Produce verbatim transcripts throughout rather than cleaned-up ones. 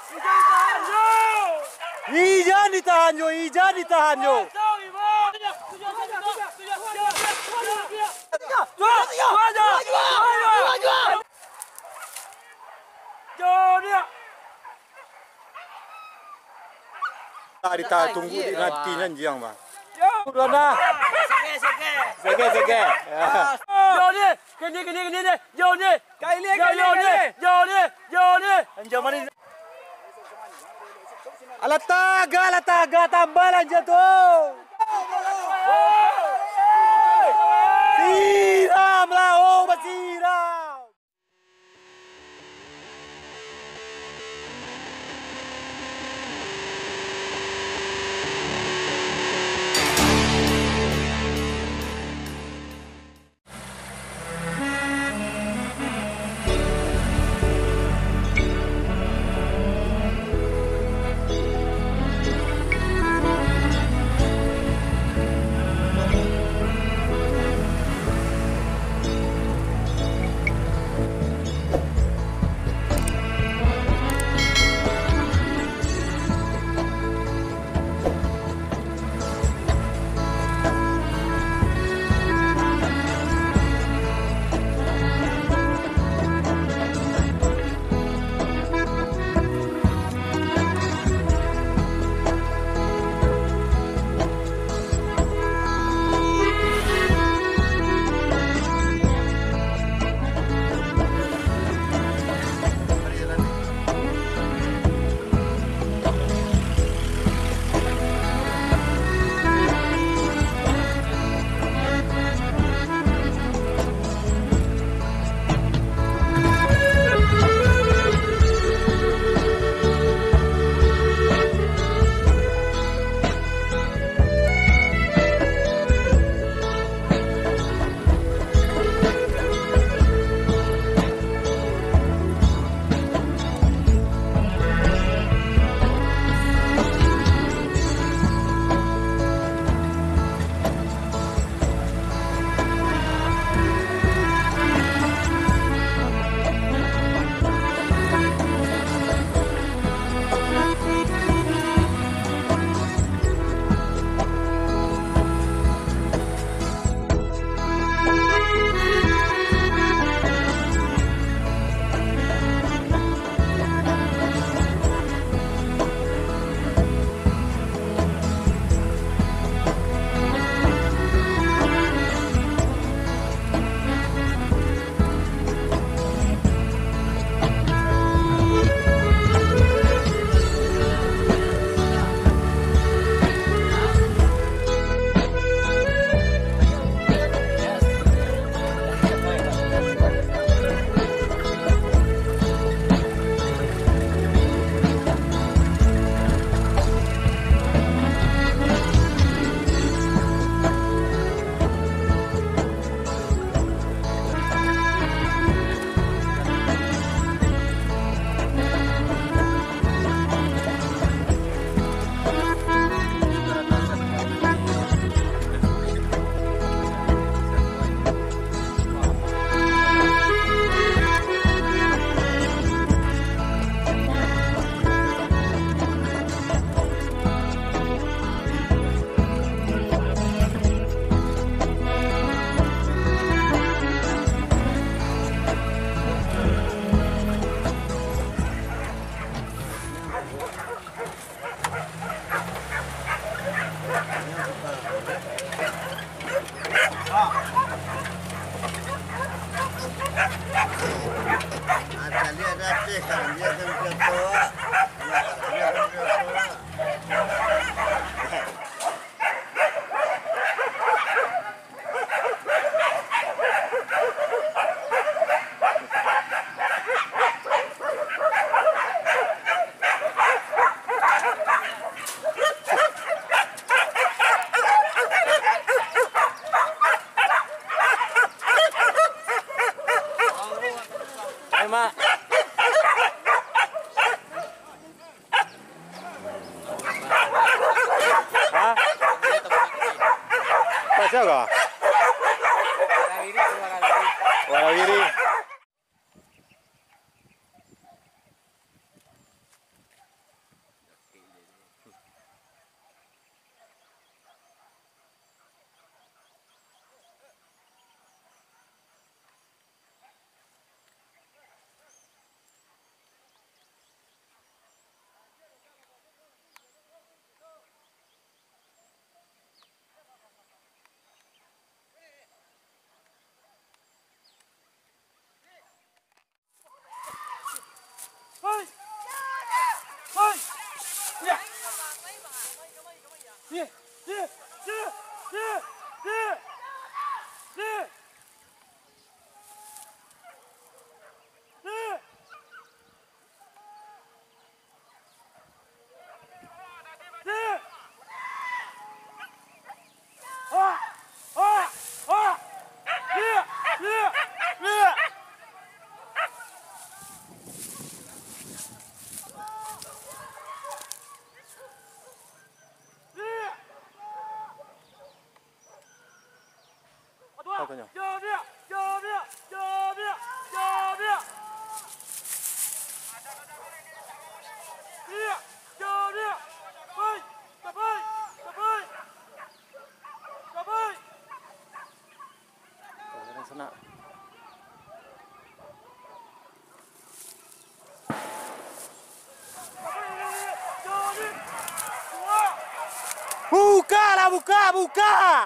Ijan ditahan jo, Ijan ditahan jo. Tadi ta tunggu di nanti nyanjiang, Bang. Yo. Udah dah. Sege, sege. Sege, sege. Ya. Yo ni, kini, kini, kini ni. Yo ni. Kaili, yo, kaili, yo ni. Kaili. Yo ni, yo ni. Anjir, mari. Alah taga, alah taga, tambah lah anjir tu. Siram lah, oh, basiram. Ai, Mak. Hah? Pasal kah? Wonogiri. Jawab dia! Jawab dia! Jawab dia! Jawab dia! Dia! Jawab dia! Baik! Baik! Baik! Baik! Orang sana. Buka lah, buka, buka!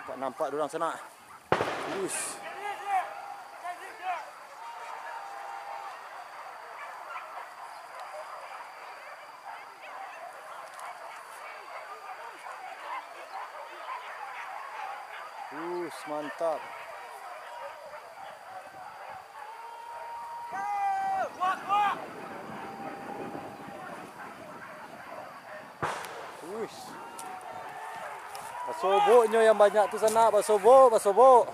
Nampak-nampak urang sanak. Us. Us, mantap. Uish. Basoboknyo yang banyak tu sanak, basobok, basobok.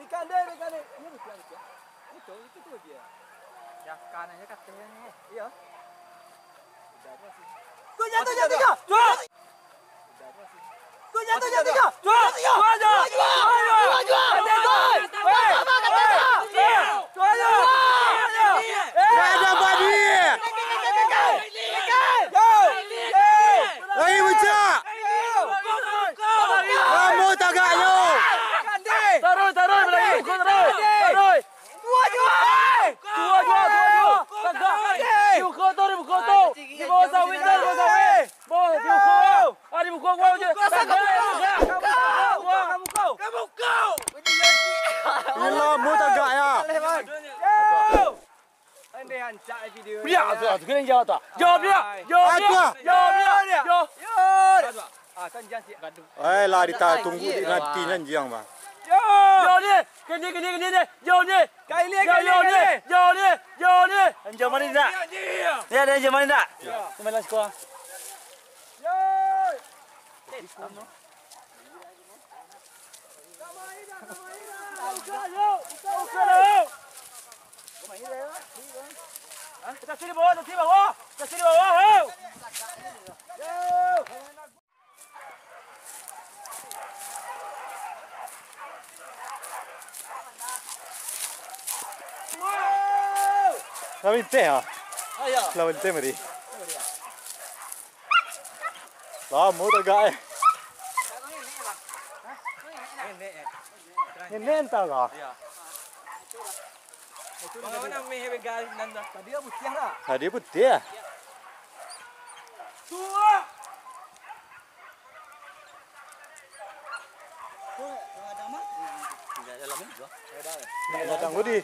Ikan deh, ikan deh. Ini ikan, ikan. Itu, itu tu dia. Ya, kanan aja katanya. Iya. Udah, udah sih. Tuh, jatuh, jatuh, jatuh. Udah, udah sih. Tuh, jatuh, jatuh, jatuh. Jual, jual, jual, jual, jual, jual. Jual, jual. Jual, jual. Jual, jual. Dah dapat duit. Lagi bucak. Lamo tagaknyo. Taruih, taruih, balai muko taruih. Taruih. Tua jua. Tua jua, tua jua. Tagak. Di muko tu, di muko tu. Di bawah sawit tu, di bawah sawit. Bawah, di muko. Ah, di muko gua je. Tagak, tagak. Kamu kau. Kamu kau. Lamo tagak ya. Andai rancak video. Biak tu, tu kena jawab tu. Jawab dia. Jawab dia. Jawab dia. Jawab. Ah, kan jangan siap gaduh. Ai lah, dita tunggu di nanti nan jiang, Bang. Yo ni, kini, kini, kini ni. Yo ni. Kaili, yo, kaili, yo ni, kaili. Yo ni, yo ni. Anjing mana nak? Ni ada anjing mana nak? Yo. Kembali sekolah. Yo. Kita sini bawah, kita sini bawah, kita sini bawah, ho. Lah binteh ah. Lah binteh mari. Lamo tagak eh. Nenek entah lah. Tadi putih lah. Nak datang Budi.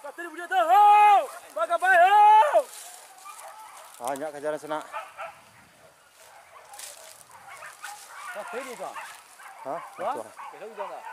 Tadi budak tu, ho! Bagabai, ho! Banyak kajaran sanak. Apa ini tu? Hah? Wah? Itu. Besok juga enggak?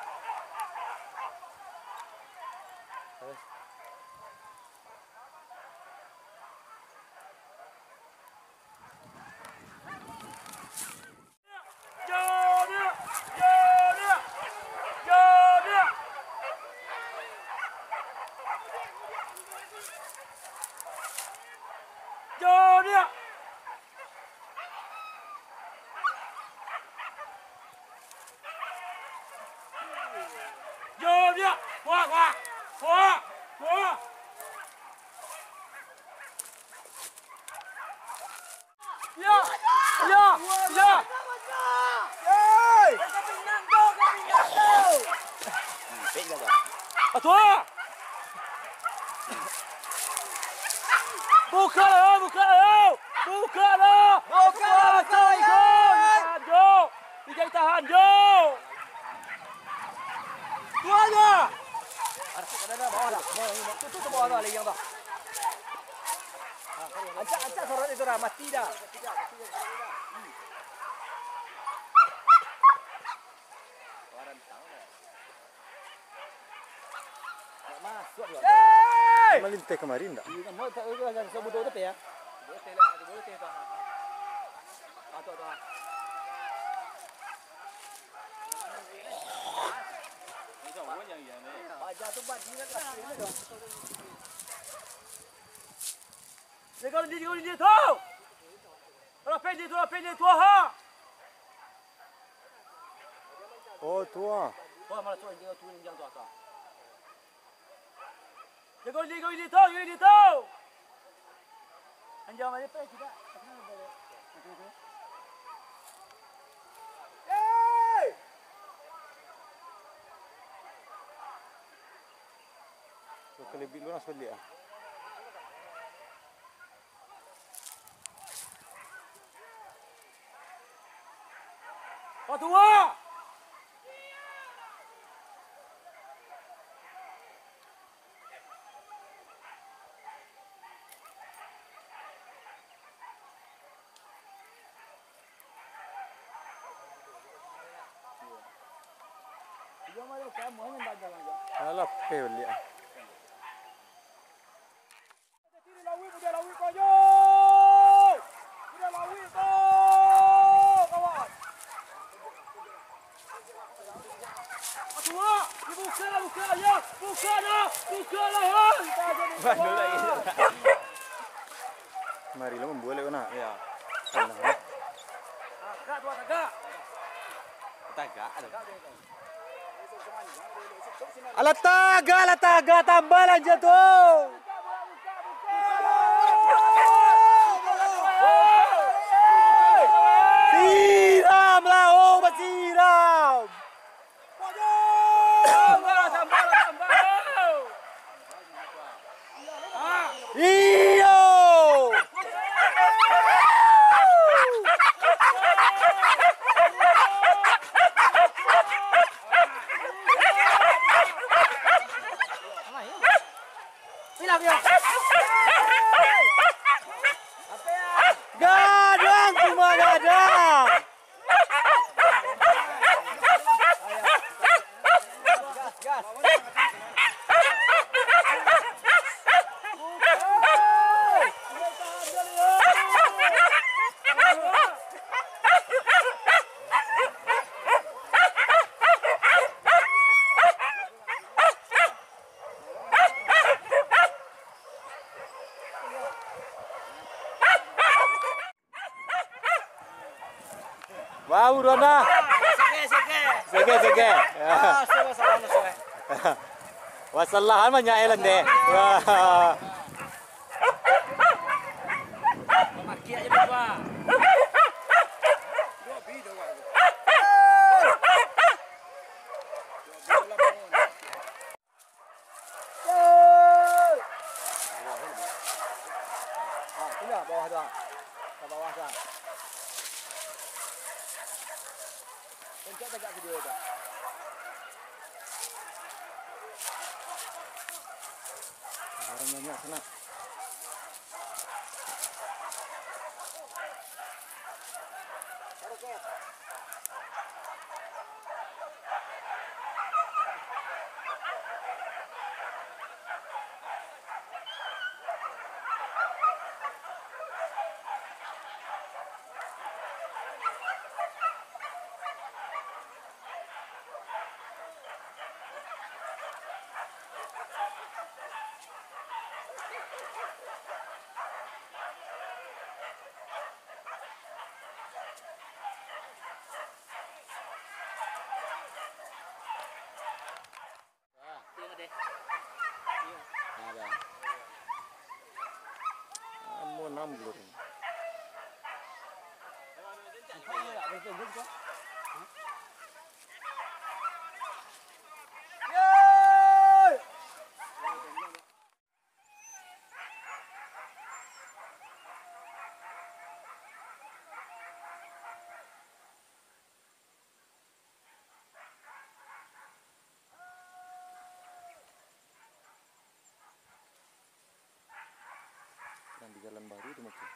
Ya! Ya! Ya! Hei! Atua! Buka lah, buka lah! Buka lah! Buka lah, buka lah, Tahan, Jo! Ijai tahan, Jo! Tuan, Jo! Tutup ke bawah tu, lagi yang tu. Ancak, ancak sorot itu dah, mati dah. Malinteh kamari ndak? Jago di, jago di tu! Rapih di tu, rapih di tu, ha! Oh, tu ah. Wah, malah tu, anjing tu, anjing tu, tu. Jago di, jago di tu, jago di tu! Anjing mana, Pe? Tidak. Hei! Kau kelebih lu nak sebelik ah. Patua! Alah, peh baliak ah. Mari lo mambuek lek nak. Iyo. Tenang. Tagak tu, tagak. Tagak tu. Alah tagak, alah tagak, tambah lah anjing tu. Siram lah, oh, basiram. Iyo! Gadang, cuma gadang. Wah, buruan dah. Sege, sege. Sege, sege. Ah, sudah, sudah, sudah. Wasalahan banyak ya, Lende. Wah. Pakai aja, Pak. Ah, pindah bawah tu, ah. Ka bawah tu, ah. Pencet tagak video tu. Urang banyak sanak. Amun ambur. Nan di jalan baru tu mungkin.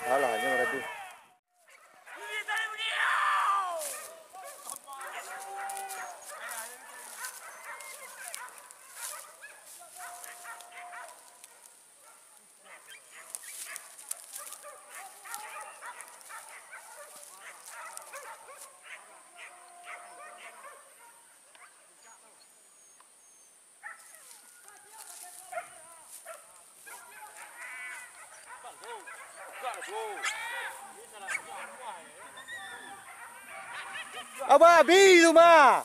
Alah, nyo lah tu. Abah, abih tu mah.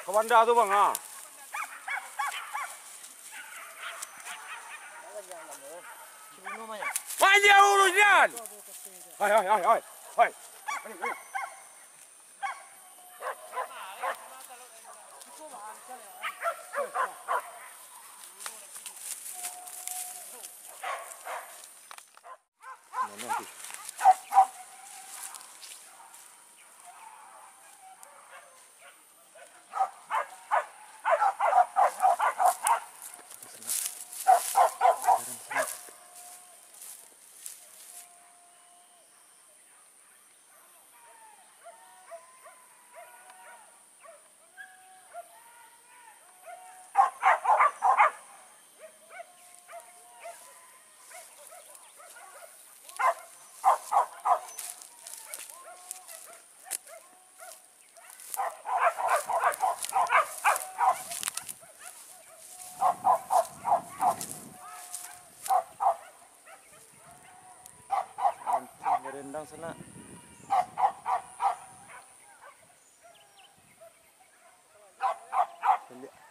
Ka banda tu, Bang, ha. Panjang urus nian. Hai, hai, hai, hai. Hai. Mano tu? Anjing, barendang sanak. Baliak.